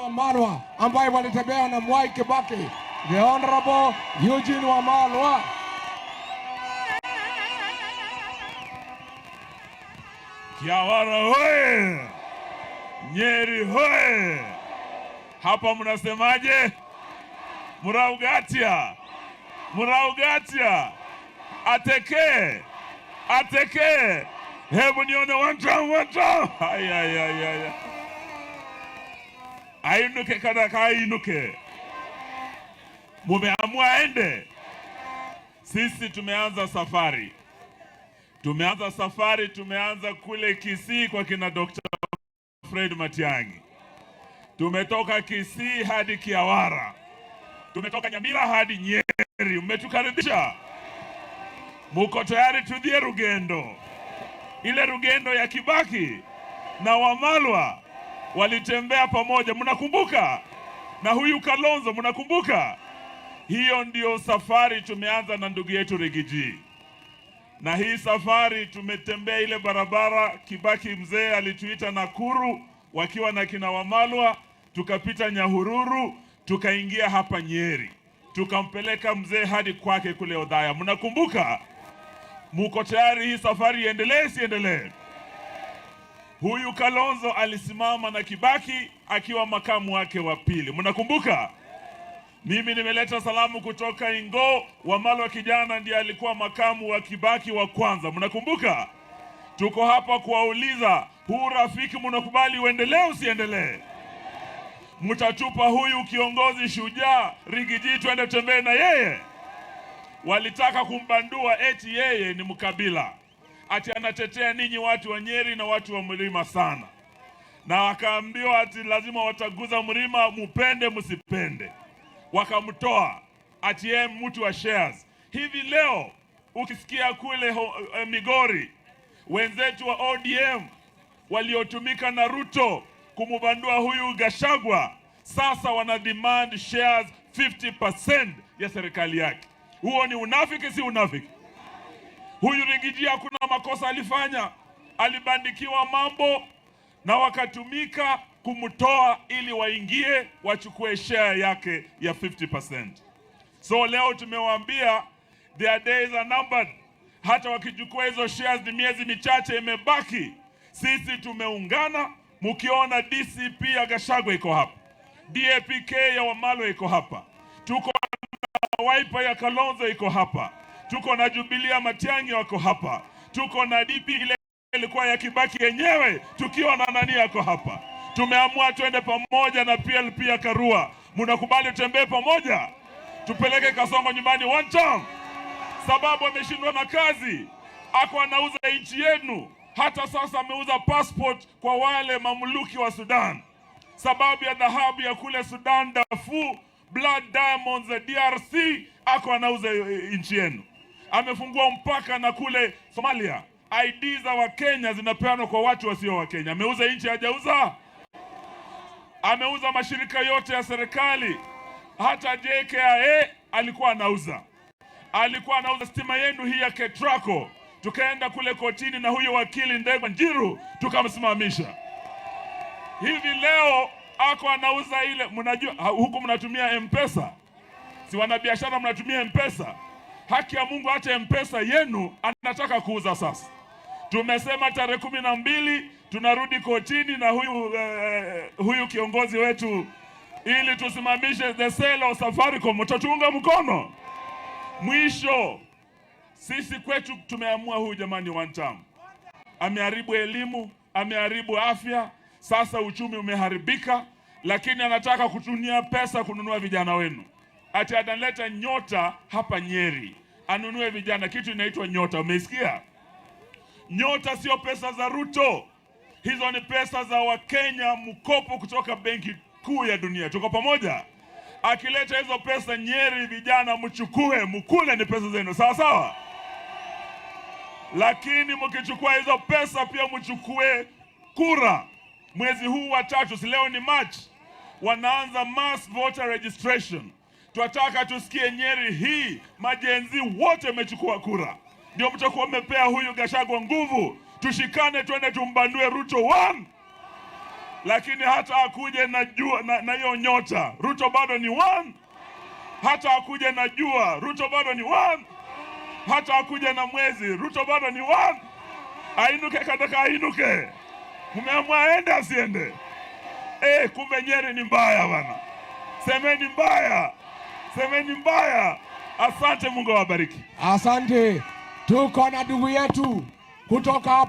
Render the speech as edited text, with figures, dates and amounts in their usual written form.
Wamalwa ambaye walitembea na Mwai Kibaki, the Honorable Eugene Wamalwa. Kiawara hoye! Nyeri hoye! Hapa mnasemaje? Muraugatia, muraugatia, ateke, ateke. Hebu nione one time, one time. Ay, ay, ay, ay. Ainuke kada kainuke. Mumeamua ende. Sisi tumeanza safari. Tumeanza safari, tumeanza kule Kisii kwa kina Dr. Fred Matiang'i. Tumetoka Kisii hadi Kiawara, tumetoka Nyamira hadi Nyeri. Mmetukaribisha, muko tayari tudhie rugendo, ile rugendo ya Kibaki na Wamalwa walitembea pamoja, mnakumbuka? Na huyu Kalonzo mnakumbuka? Hiyo ndio safari tumeanza na ndugu yetu Riggy G na hii safari tumetembea ile barabara Kibaki mzee alituita Nakuru wakiwa na kina Wamalwa, tukapita Nyahururu, tukaingia hapa Nyeri, tukampeleka mzee hadi kwake kule Othaya. Mnakumbuka? Muko tayari hii safari iendelee, siendelee? Huyu Kalonzo alisimama na Kibaki akiwa makamu wake wa pili, mnakumbuka? Mimi nimeleta salamu kutoka Ingo. Wamalwa kijana ndiye alikuwa makamu wa Kibaki wa kwanza, mnakumbuka? Tuko hapa kuwauliza, huu rafiki mnakubali uendelee usiendelee? Mtatupa huyu kiongozi shujaa Riggy G twende tembee na yeye? Walitaka kumbandua eti yeye ni mkabila, ati anatetea ninyi watu wa Nyeri na watu wa mlima sana, na wakaambiwa ati lazima wataguza mlima, mupende msipende wakamtoa ati yeye mtu wa shares. Hivi leo ukisikia kule Migori wenzetu wa ODM waliotumika na Ruto kumubandua huyu Gachagua, sasa wana demand shares 50% ya serikali yake. Huo ni unafiki, si unafiki? Huyu Riggy G hakuna makosa alifanya, alibandikiwa mambo na wakatumika kumtoa ili waingie wachukue share yake ya 50%. So leo tumewaambia their days are numbered. Hata wakichukua hizo shares ni miezi michache imebaki. Sisi tumeungana, mkiona DCP ya Gachagua iko hapa, DAPK ya Wamalwa iko hapa, tuko na Wiper ya Kalonzo iko hapa, tuko na Jubilee ya Matiang'i wako hapa, tuko na DP ile ilikuwa ya Kibaki yenyewe, tukiwa na nani yako hapa. Tumeamua twende pamoja na PLP ya Karua. Mnakubali tutembee pamoja? Tupeleke Kasongo nyumbani one time, sababu ameshindwa na kazi, ako anauza nchi yenu. Hata sasa ameuza passport kwa wale mamluki wa Sudan, sababu ya dhahabu ya kule Sudan, Darfur, blood diamonds za DRC, ako anauza nchi yenu. Amefungua mpaka na kule Somalia, ID za Wakenya zinapeanwa kwa watu wasio Wakenya. Ameuza nchi, hajauza? Ameuza mashirika yote ya serikali, hata JKIA alikuwa anauza, alikuwa anauza stima yenu hii ya Ketraco. Tukaenda kule kotini na huyo wakili Ndegwa Njiru tukamsimamisha. Hivi leo ako anauza ile, mnajua huku mnatumia M-Pesa, si wanabiashara mnatumia M-Pesa? Haki ya Mungu, hata M-Pesa yenu anataka kuuza sasa. Tumesema tarehe 12 tunarudi kotini na huyu kiongozi wetu ili tusimamishe the sale of Safaricom. Mtatuunga mkono? Mwisho, sisi kwetu tumeamua huyu jamani one term. Ameharibu elimu, ameharibu afya, sasa uchumi umeharibika, lakini anataka kutumia pesa kununua vijana wenu. Ati analeta nyota hapa Nyeri, anunue vijana, kitu inaitwa nyota. Umeisikia? Nyota sio pesa za Ruto, hizo ni pesa za Wakenya, mkopo kutoka Benki Kuu ya Dunia. Tuko pamoja? Akileta hizo pesa Nyeri, vijana mchukue, mkule, ni pesa zenu, sawa sawa. Lakini mkichukua hizo pesa pia mchukue kura. Mwezi huu wa tatu, si leo ni March, wanaanza mass voter registration. Twataka tusikie Nyeri hii ma-Gen Z wote mmechukua kura, ndio mtakuwa mmepea huyu Gachagua nguvu. Tushikane, twende tumbandue Ruto one. Lakini hata akuje na jua na hiyo nyota, Ruto bado ni one. Hata akuje na jua, Ruto bado ni one. Hata akuje na mwezi, Ruto bado ni one. Ainuke kataka ainuke. Mmeamua aende asiende? Kumbe Nyeri ni mbaya bana. Semeni mbaya, semeni mbaya. Asante, Mungu awabariki. Asante. Tuko na ndugu yetu kutoka hapa.